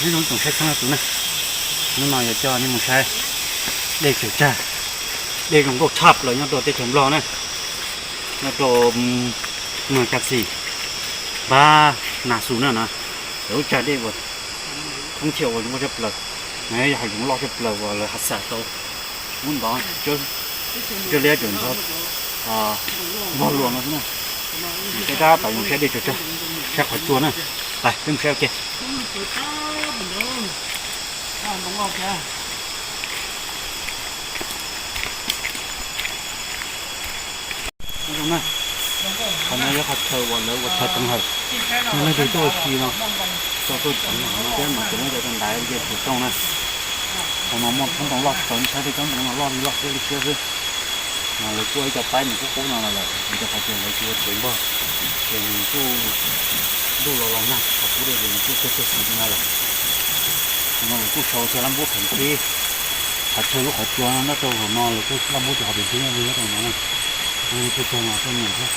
Nyob zoo tsoom saib txhua tus na, hnub no yuav coj nej mus saib dej tsaws tsag, dej zoo nkauj tshaj plaws nyob rau teb chaws Nplog na, nyob rau Moos Kas Xis, npab Nas Xus na no, lub tsag dej uas thoob thiab uas zoo nkauj tshaj plaws, yog hav zoov loj tshaj plaws uas lawv hav xas tau muab ntov cawv liab cawv ntxhov npog luas no xwb na. Peb rov qab mus saib dej tsaws tsag, saib qhov tsua na. Peb mus saib ua ke. Qhov no yog qhov chaw uas lawv ua chaw toov hawm, yog leej twg tuaj ua si no, tau tuaj txeev no thiab mas tseem muaj cov ntaiv nce tus tooj na. Qhov no muaj tsob ntoo loj tshaj plaws, saib tej tsob ntoo no loj li loj thiab li siab xwb. Mas lawv kuj ib co paib nws qub qub no lawm, vim rau qhov tias lawv tsis ua tsev npog, ces nws kuj ntuj los los nag qhov qub dej ces nws kuj tuag tuag xwb no lawm. Qhov no lawv kuj sau tias laj npub kheem qhib, qhov chaw lub qhov tsua no nyob rau hauv no lawv kuj laj npub tias qhov pem qhib li nyob rau no na. Kuj tuag tuag no tuaj nyiam thiab.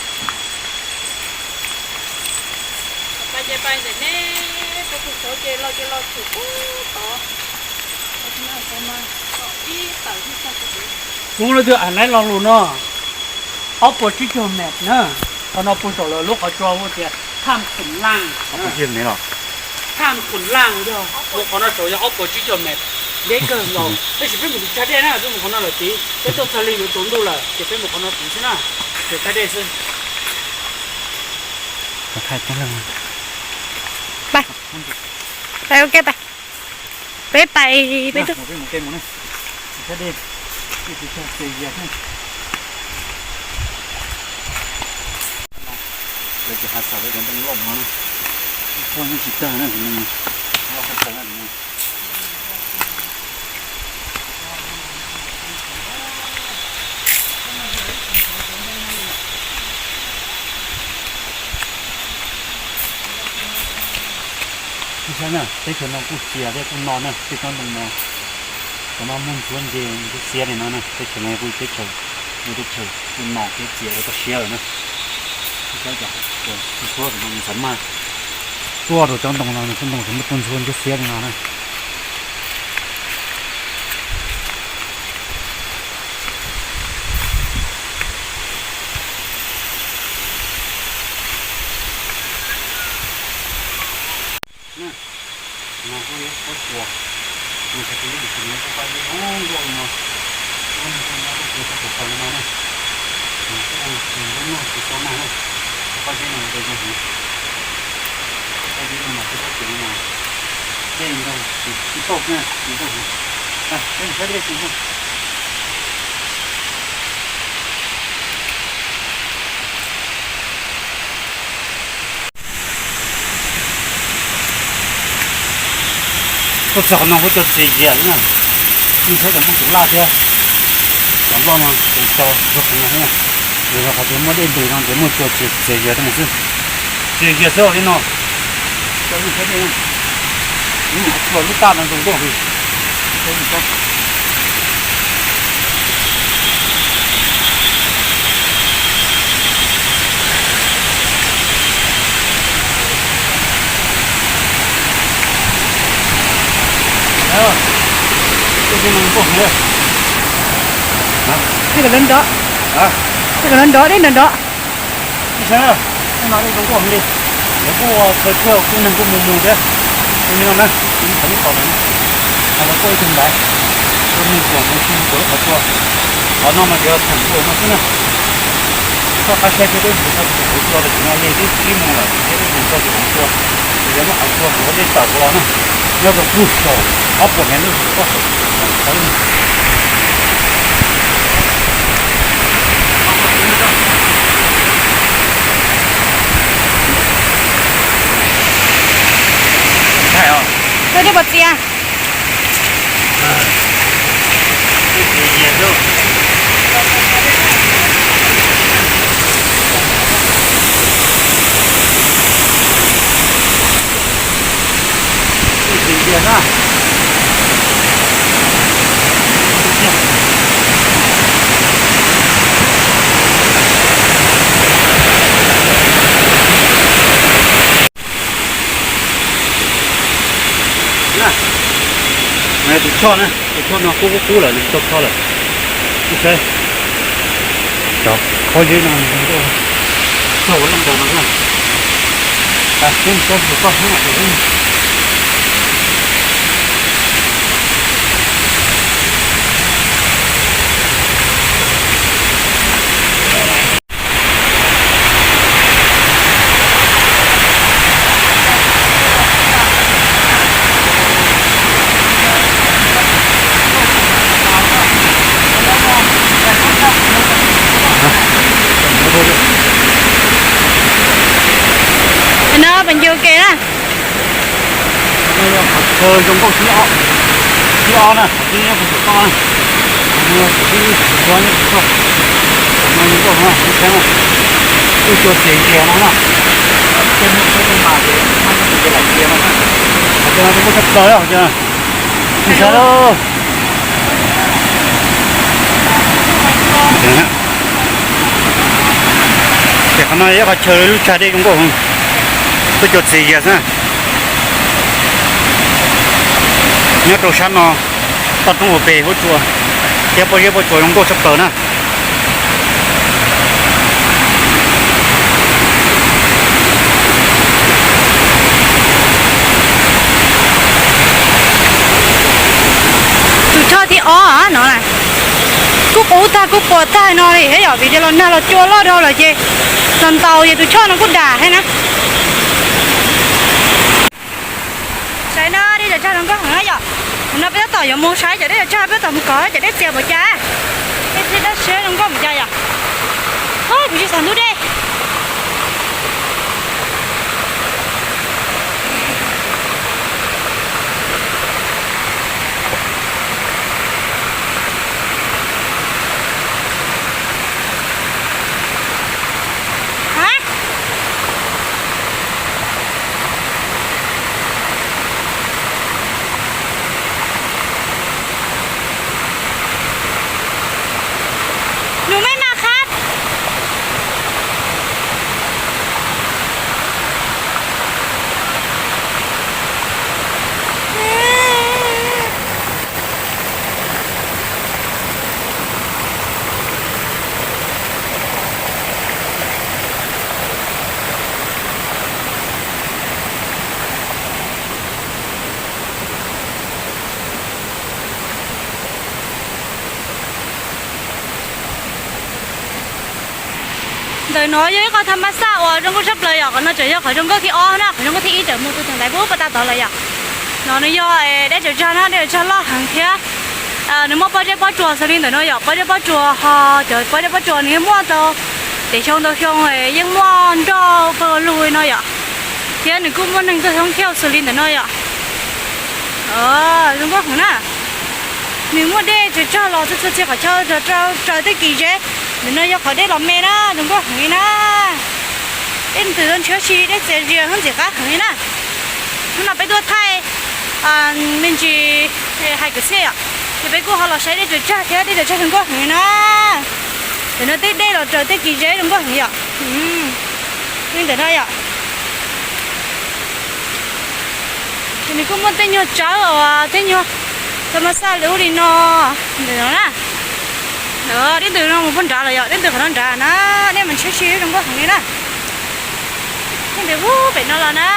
Kuv leej twg am laib lo lus no, ob puas tsib caug mev na. Qhov no puag saum lawv lub qhov tsua hu tias Tham Khum Laaj. Tham Khum Laaj yog mus qhov no saud yog ob puas tsib caug mev, deb kawg nkaus. Tab sis peb mus tim tsag dej na, peb mus qhov no lawm tid, peb tuaj txog li yuav tsaus ntuj lawm ces peb mus qhov no tid xwb na, tim tsag dej xwb. Pais, pais ua ke pais. Peb pais, peb tuaj. Lawv tsis has xav lawv cov ntoo loj no, ib txhia yeej tsis tag na, loj tshaj plaws na. Ib sab na, teb chaws no kuj txias thiab kuj no na, tej tsob ntoo no, cov no muaj ntsuab nce ntsuab xiab li no na, teb chaws no kuj teb chaws, teb chaws kuj no thiab txias ua toj siab lawm na. Ib sab cov ntsuab no nws xav maj tuaj rau cov ntoo no, cov ntoo tseem muaj tuaj ntsuab ntsuab xiab li no na. No kuj yog pob tsuas, nws tsis tau ib tus tsis nyob kuj pab zeb zoo nkauj li no, kuj nyob kuj tsis tau txog txog li no na. Nws kuj tsis nyob noj tsis tau noj na, kuj pab zeb no zoo heev. Kuj pab zeb no mas kuj pab tsuas no mas dej nrog tsis tsis tauj na, tsis tauj heev. Peb mus saib dej tsis tauj. Tuaj txog qhov no kuj cov txias yias xwb na, yeej tshab cov nplooj tus laj thiab cov nploj no ces tau txog qhov no xwb na. Vim rau qhov tias muaj dej nres no ces muaj cua txias yias rau no xwb. Txias yias xwb li no. Cov yeej tshab dej, lub qhov tsua lub taj no zoo nkauj heev. Tej no zoo nkauj heev. Tej kom nrov nrov, tej kom nrov nrov, dej nrov nrov. Ib sab, tej no dej zoo nkauj heev li. Lawv kuj ua chaw thiab kuj neeg kuj mus mus thiab. Zoo li no na, kuv thaum ib qho ntawd na, lawv kuj ib tug ntawd, kuj neeg kuam mus si mus kuam lub qhov tsua. Qhov no mas tsuas yog theem ua no xwb na. Txoj qab saib thiab peb mus txog tus qhov tsua tam sim no yog twb pib mus lawm thiab peb mus txog tus qhov tsua, ces yuav muab qhov tsua hauv dej tawm los na, nyob rau puag saum ob puas mev lub qhov saum tawv. Koj dej puas txias? Na, tus choj na, tus choj no kub kub kub lawm, nws tsis tau kho lawm. Saib, cov pob zeb no, txog ua loj npaum no na. Saib, saib tus toj hub no. No pes ncus ke na. Qhov chaw zoo nkauj thib ob, thib ob na, qhov thib ib puas tsuam toj na. Qhov no thib ib puas tsuam toj, qhov no zoo nkauj no, thib xeeb na. Tuj cua txias zias no na. Tej hnub saib tej mas ces, qhov no zoo nkauj tshaj plaws qhov chaw no. Mus saib lauj. Ces qhov no yog ib qhov chaw lub tsag dej zoo nkauj, tuj cua txias zias xwb. Nyob rau sab no, toj roob hauv pes huab cua thiab pob zeb pob tsuas zoo nkauj tshaj plaws na. Tus choj thib ob no na, kub qub tag kub puas tag no li thiab yom, vim tias los nag los cua loj dhau lawm ces los ntaus ces tus choj no kuj dam thiab na. Saib na, dej cov tsag zoo nkauj heev na yom. Thaum no peb tab tom yuav mus saib cov dej cov tsag, peb tab tom mus kov cov dej txias npaum cas. Dej txias daj siab zoo nkauj npaum cas yom. Kuv tsis xav ntub dej. Nws mej mas qab. Ntawm no yog ib qho tham ma xaj uas zoo nkauj tshaj plaws yom, qhov no tseem yog qhov zoo nkauj thib ob na, qhov zoo nkauj thib ib tseem mus tus theem ntaiv pub pas tas tod lawm yom. No nws yog dej tsaws tsag na, dej tsaws tsag loj heev thiab nws muaj pob zeb pob tsuas xws li ntawm no yom, pob zeb pob tsuas ho cov pob zeb pob tsuas nws yeej muaj tau, ces xyoo ntau xyoo yeej muaj nroj pawg lug li no yom, thiab nws kuj muaj neeg tuaj thoob thiauj xws li ntawm no yom. Zoo nkauj heev na. Nws muaj dej tsaws tsag los txhua txhua txhia qhov chaw rau raws tej kis zeb. Ntawm no yog qhov dej los me na, zoo nkauj heev li na. Dej ntws tau ntshiab si, dej txias zias ntxim qab heev li na. Hnub no peb tuaj thaij me ntsis hais kwv txhiaj yom, ces peb kuj ho los saib dej tsaws tsag thiab, dej tsaws tsag zoo nkauj heev li na. Ntawm no tej dej los raws tej kis zeb zoo nkauj heev yom. Li ntawm no yom. Ces nws kuj muaj tej nyuag tsawb uas tej nyuag tham ma xaj li ub li no ntawm no na. Dej ntws no mus puag nrad los yom, dej ntws qhov no nrad na, dej mas ntshiab si zoo nkauj heev li na. Dej ntws puag pem no los na.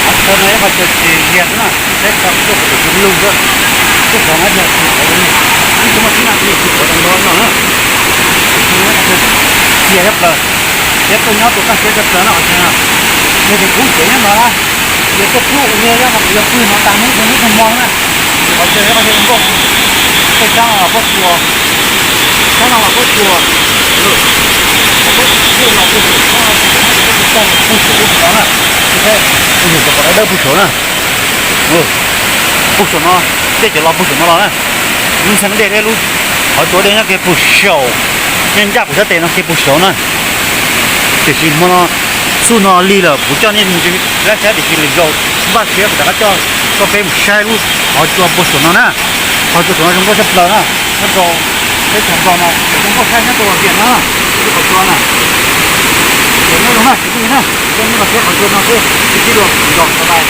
Qhov chaw no yog qhov chaw txias zias xwb na, saib tau tuaj kuv tus lug xwb. Tuaj qhov no yog tsis qhov, ib tug muaj tib neeg tsis qhov no no na. Txias tshaj plaws, thiab tuaj nyob tus kaj siab tshaj plaws na qhov chaw no. Yog tias kuv tseem nyob no na, yog tuaj pub ua yog no kuv yuav pw no tag hnub tag hnub tag hmo na. Ces qhov chaw yog qhov chaw zoo nkauj, tej sab no los pob tsuas, sab no los pob tsuas, pob tsuas no, pug saum lub no na. Pug saum, pug saum no na. Pug saum no, dej cov los pug saum no los na. Lub ntxhab dej thiab lub qhov tsua dej nyob kiag pug saum, nyob ncaj kuv sab tes no kiag pug saum na. Tiam sis hmo no xub no lig lawm kuv coj nej mus ntsia lab saib tiam sis lwm zaus npaj siab kuv rov qab coj, coj peb mus saib lub qhov tsua pug saum no na. Qhov tsua no zoo nkauj tshaj plaws na, nyob rau teb chaws Nplog no zoo nkauj tshaj nyob rau Vam Viam na, qhov tsua na. Ces nyob zoo na kwv tij na, coj nej los saib qhov tsua no seb ib tib dua nrog tau lais.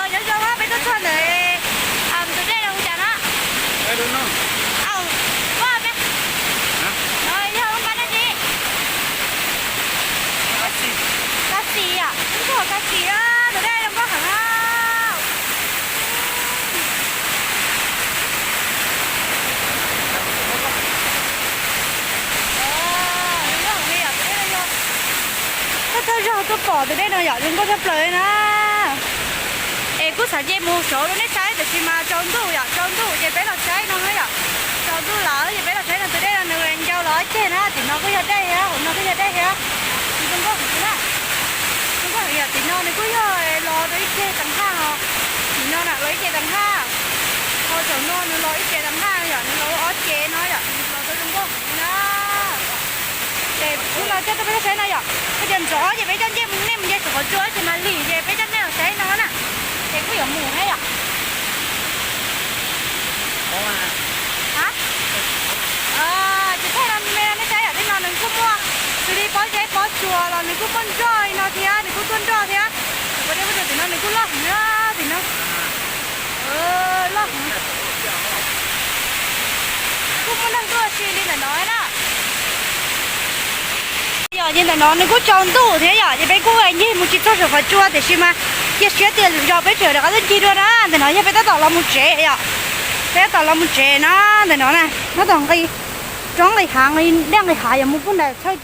Nyob zoo, peb tuaj txog ntawm tus dej no hu cas na? Au, pab peb. Yog lub npab dab tsi? Ka Xis yom, tus dej zoo nkauj heev na. Thawj thawj zaug tuaj pom tus dej no yom, zoo nkauj tshaj plaws na. Es kuj xav nce mus saud rau nej saib tiam sis mas tsaus ntuj yom, tsaus ntuj ces peb los saib no na yom. Tsaus ntuj lawm ces peb los saib no, tus dej no nws ncau los ob ceg na, tim no kuj yog dej thiab, hauv no kuj yog dej thiab. Nws zoo nkauj heev na. Zoo nkauj heev yom, tim no nws kuj yog los rau ib ceg tas haj os. Tim no na los ib ceg tas haj. Ho saum no nws los ib ceg tas haj yom, nws los ob ceg no yom, nws los rau zoo nkauj heev li na. Ces kuv los coj rau peb saib no yom, kuj cov ntxov ces peb coj ncej mus, nej mus nce saum qhov tsua ces mas lig ces peb coj nej los saib no na. Ces kuj yuav mus na yom. Ces thaij no me no nej saib yom, tej no nws kuj muaj xws li pob zeb pob tsuas los nws kuj muaj nroj li no thiab, nws kuj tuaj nroj thiab. Kuv dej pob tsuas tim no nws kuj loj heev na, tim no loj heev. Kuj muaj neeg tuaj si li ntawm no na. Yog ces ntawm no nws kuj tsaus ntuj thiab yom, ces peb kuj ncig mus tsis txog saum qhov tsua tiam sis mas cia siab tias lwm zaus peb tseem rov qab tuaj ncig dua na. Ntawm no yog peb tab tom los mus tsev yom, peb tab tom los mus tsev na. Ntawm no na, tab tom nqis roob nqis hav, nqis dej nqis hav yuav mus pub ntawd txhawj